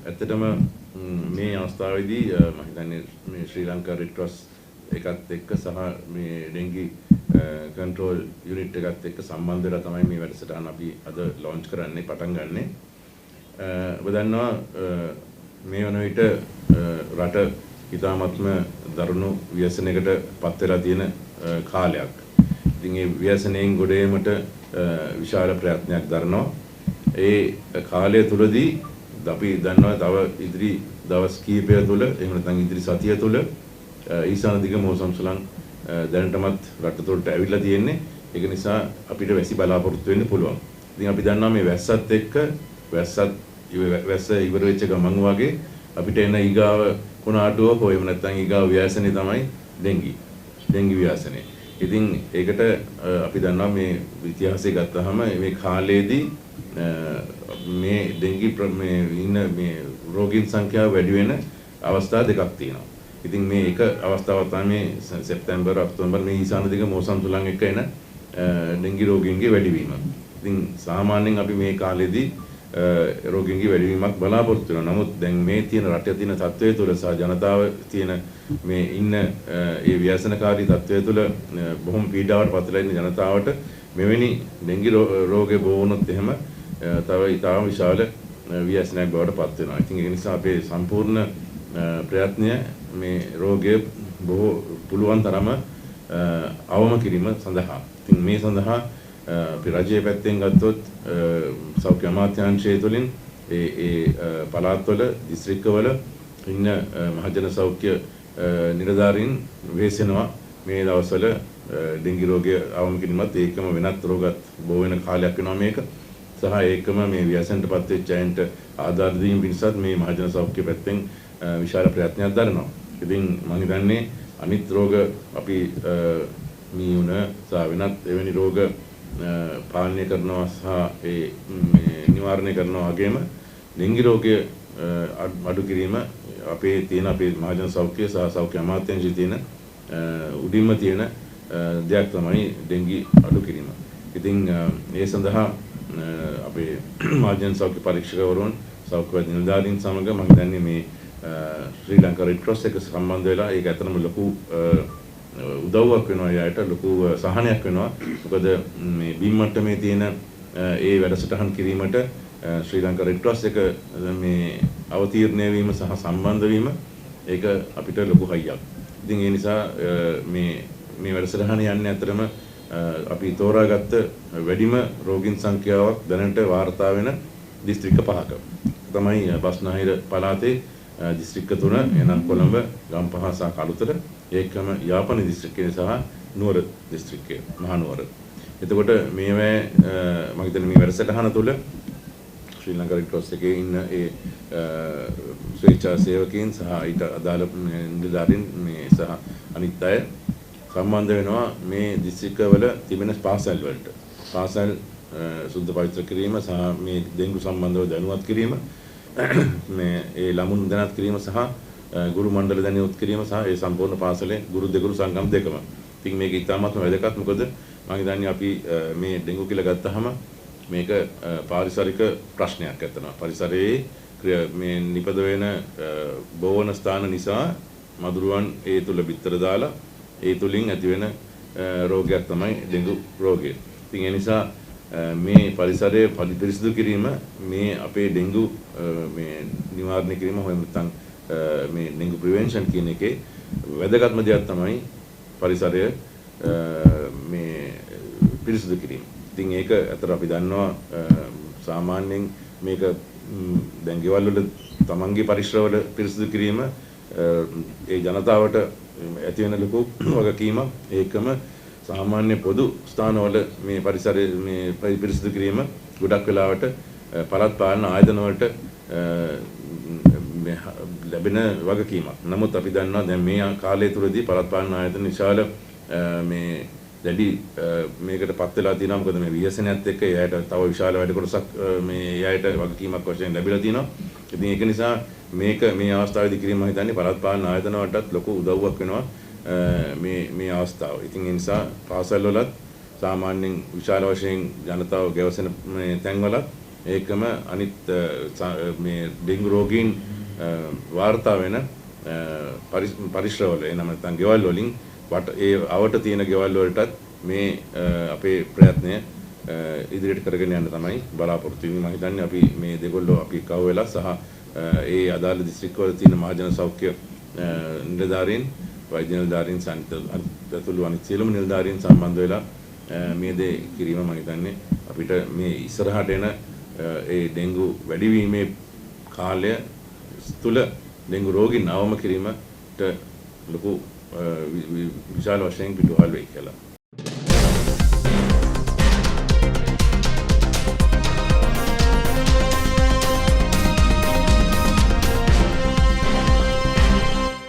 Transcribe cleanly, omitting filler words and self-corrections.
ඇත්තටම මේ අවස්ථාවේදී මම හිතන්නේ මේ ශ්‍රී ලංකා රෙඩ් ක්‍රොස් එකත් එක්ක සහ මේ ඩෙන්ගි කන්ට්‍රෝල් යුනිට් එකත් එක්ක සම්බන්ධ වෙලා තමයි මේ වැඩසටහන අපි අද ලොන්ච් කරන්නේ, පටන් ගන්නෙ. ඔබ දන්නවා මේ වන විට රට ඉතාමත්ම දරුණු ව්‍යසනයකට පත් වෙලා තියෙන කාලයක්. ඉතින් ඒ ව්‍යසනයෙන් ගොඩ ඒමට විශාල ප්‍රයත්නයක් දරනවා. ඒ කාලය තුලදී අපි දන්නවා තව ඉදිරි දවස් කිහිපය තුල, එහෙම නැත්නම් ඉදිරි සතිය තුල ඊශාන දිග මෝසම් සුළං දැනටමත් රට තුළට ඇවිල්ලා තියෙන්නේ. ඒක නිසා අපිට වැසි බලාපොරොත්තු වෙන්න පුළුවන්. ඉතින් අපි දන්නවා මේ වැස්සත් එක්ක, වැස්ස ඉවර වෙච්ච ගමන් වගේ අපිට එන ඊගාව කුණාටුව හෝ එහෙම නැත්නම් ඊගාව ව්‍යසනය තමයි ඩෙන්ගි. ඩෙන්ගි ව්‍යසනය. ඉතින් ඒකට අපි දන්නවා මේ ඉතිහාසය ගත්තාම මේ කාලයේදී මේ ඩෙන්ගි මේ ඉන්න මේ රෝගීන් සංඛ්‍යාව වැඩි වෙන අවස්ථා දෙකක් තියෙනවා. ඉතින් මේ එක අවස්ථාවක් තමයි මේ සෙප්තැම්බර් ඔක්තෝබර් මේ ඊශාන දිග මෝසම් සුළං එක්ක එන ඩෙන්ගි රෝගීන්ගේ වැඩිවීම. ඉතින් සාමාන්‍යයෙන් අපි මේ කාලෙදී රෝගීන්ගේ වැඩිවීමක් බලාපොරොත්තු වෙනවා. නමුත් දැන් මේ තියෙන රටේ තියෙන තත්ත්වය තුළ සහ ජනතාව තියෙන මේ ඉන්න ඒ ව්‍යසනකාරී තත්ත්වය තුළ බොහොම පීඩාවට පත් වෙලා ඉන්න ජනතාවට මෙවැනි ඩෙන්ගි රෝගේ බෝ වුණොත් එහෙම තව ඉතාම විශාල ව්‍යසනයක් බවට පත් වෙනවා. ඉතින් ඒ නිසා අපේ සම්පූර්ණ ප්‍රයත්නය මේ රෝගය බොහෝ පුළුවන් තරම අවම කිරීම සඳහා. ඉතින් මේ සඳහා අපි රජයේ පැත්තෙන් ගත්තොත් සෞඛ්‍ය අමාත්‍යාංශය තුළින් ඒ ඒ පළාත්වල, දිස්ත්‍රික්කවල ඉන්න මහජන සෞඛ්‍ය නිලධාරීන් වෙහෙසෙනවා මේ දවස්වල ඩෙන්ගි රෝගය අවම කිරීමත් ඒකම වෙනත් රෝගත් බෝ වෙන කාලයක් වෙනවා මේක. සහ ඒකම මේ ව්‍යසනයට පත් වෙච්ච අයන්ට ආධාර දීම පිණිසත් මේ මහජන සෞඛ්‍ය පැත්තෙන් විශාල ප්‍රයත්නයක් දරනවා. ඉතින් මම හිතන්නේ අනිත් රෝග අපි මීඋන සහ වෙනත් එවැනි රෝග පාලනය කරනවා සහ ඒ මේ නිවාරණය කරනවා වගේම ඩෙන්ගි රෝගය අඩු කිරීම අපේ තියෙන අපේ මහජන සෞඛ්‍ය සහ සෞඛ්‍ය අමාත්‍යාංශයේ තියෙන උඩින්ම තියෙන දෙයක් තමයි ඩෙන්ගි අඩු කිරීම. ඉතින් ඒ සඳහා අපේ මහජන සෞඛ්‍ය පරීක්ෂකවරුන්, සෞඛ්‍ය නිලධාරීන් සමග මම හිතන්නේ මේ ශ්‍රී ලංකා රෙඩ් ක්‍රොස් එක සම්බන්ධ වෙලා ඒක ඇත්තටම ලොකු උදව්වක් වෙනවා, ඒ අයට ලොකු සහනයක් වෙනවා. මොකද මේ බිම් මට්ටමේ තියෙන ඒ වැඩසටහන් කිරීමට ශ්‍රී ලංකා රෙඩ් ක්‍රොස් එක මේ අවතීර්ණය වීම සහ සම්බන්ධ වීම ඒක අපිට ලොකු හයියක්. ඉතින් ඒ නිසා මේ මේ වැඩසටහන යන්නේ ඇත්තටම අපි තෝරාගත්ත වැඩිම රෝගීන් සංඛ්‍යාවක් දැනට වාර්තා වෙන දිස්ත්‍රික්ක පහක. තමයි බස්නාහිර පළාතේ දිස්ත්‍රික්ක තුන, එනම් කොළඹ, ගම්පහ සහ කළුතර, ඒකම යාපන දිස්ත්‍රික්කය සහ නුවර දිස්ත්‍රික්කය, මහනුවර. එතකොට මේවැ මම හිතන්නේ මේ වැඩසටහන තුළ ශ්‍රී ලංකා රෙඩ් ක්‍රොස් එකේ ඉන්න ඒ ස්වේච්ඡා සේවකයන් සහ ඊට අදාළ නිලධාරීන් මේ සහ අනිත් අය සම්බන්ධ වෙනවා මේ දිස්ත්‍රික්කවල තිබෙන පාසල් වලට. පාසල් සුද්ධ පවිත්‍ර කිරීම සහ මේ ඩෙන්ගු සම්බන්ධව දැනුවත් කිරීම, මේ ඒ ළමුන් දැනුවත් කිරීම සහ ගුරු මණ්ඩල දැනුවත් කිරීම සහ ඒ සම්පූර්ණ පාසලේ ගුරු දෙගුරු සංගම් දෙකම. ඉතින් මේක ඉතාමත්ම වැදගත්. මොකද මම හිතන්නේ අපි මේ ඩෙන්ගු කියලා ගත්තාම මේක පාරිසරික ප්‍රශ්නයක් ඇත්තනවා. පරිසරයේ මේ නිපද වෙන බෝවන ස්ථාන නිසා මදුරුවන් ඒ තුල බිත්තර දාලා ඒ තුලින් ඇති වෙන රෝගයක් තමයි ඩෙන්ගු රෝගය. ඉතින් ඒ නිසා මේ පරිසරය පිරිසිදු කිරීම මේ අපේ ඩෙන්ගු මේ නිවාරණය කිරීම හෝ නැත්නම් මේ ඩෙන්ගු ප්‍රිවෙන්ෂන් කියන එකේ වැදගත්ම දෙයක් තමයි පරිසරය මේ පිරිසිදු කිරීම. ඉතින් ඒක අතර අපි දන්නවා සාමාන්‍යයෙන් මේක දැන් ගෙවල් වල තමන්ගේ පරිසරවල පිරිසිදු කිරීම ඒ ජනතාවට ඇති වෙන ලොකු වගකීමක්. ඒකම සාමාන්‍ය පොදු ස්ථානවල මේ පරිසරය මේ පිරිසිදු කිරීම ගොඩක් වෙලාවට පළාත් පාලන ආයතන වලට ලැබෙන වගකීමක්. නමුත් අපි දන්නවා දැන් මේ කාලය තුලදී පළාත් පාලන ආයතන විශාල මේ දැඩි මේකට පත් වෙලා තියෙනවා. මොකද මේ ව්‍යසනයත් එක්ක ඒ අයට තව විශාල වැඩ කොටසක් මේ ඒ අයට වගකීමක් වශයෙන් ලැබිලා තියෙනවා. ඉතින් ඒක නිසා මේක මේ අවස්ථාවේදී කිරීම මම හිතන්නේ පළාත් පාලන ආයතන වලටත් ලොකු උදව්වක් වෙනවා මේ මේ අවස්ථාව. ඉතින් ඒ නිසා පාසල් වලත් සාමාන්‍යයෙන් විශාල වශයෙන් ජනතාව ගැවසෙන මේ තැන්වලත් ඒකම අනිත් මේ ඩෙන්ගු රෝගීන් වාර්තා වෙන පරිශ්‍රවල, එනම නැත්නම් ගෙවල් වලින් වට ඒ අවට තියෙන ගෙවල් වලටත් මේ අපේ ප්‍රයත්නය ඉදිරියට කරගෙන යන්න තමයි බලාපොරොත්තු වෙන්නේ. මම හිතන්නේ අපි මේ දෙගොල්ලෝ අපි එකව වෙලා සහ ඒ අදාළ දිස්ත්‍රික්කවල තියෙන මහජන සෞඛ්‍ය නිලධාරීන්, වෛද්‍ය නිලධාරීන් ඇතුළු අනිත් සියලුම නිලධාරීන් සම්බන්ධ වෙලා මේ දේ කිරීම මම හිතන්නේ අපිට මේ ඉස්සරහට එන ඒ ඩෙන්ගු වැඩිවීමේ කාලය තුල ඩෙන්ගු රෝගීන් අවම කිරීමට ලොකු විශාල වශයෙන් පිටුවහල් වෙයි කියලා.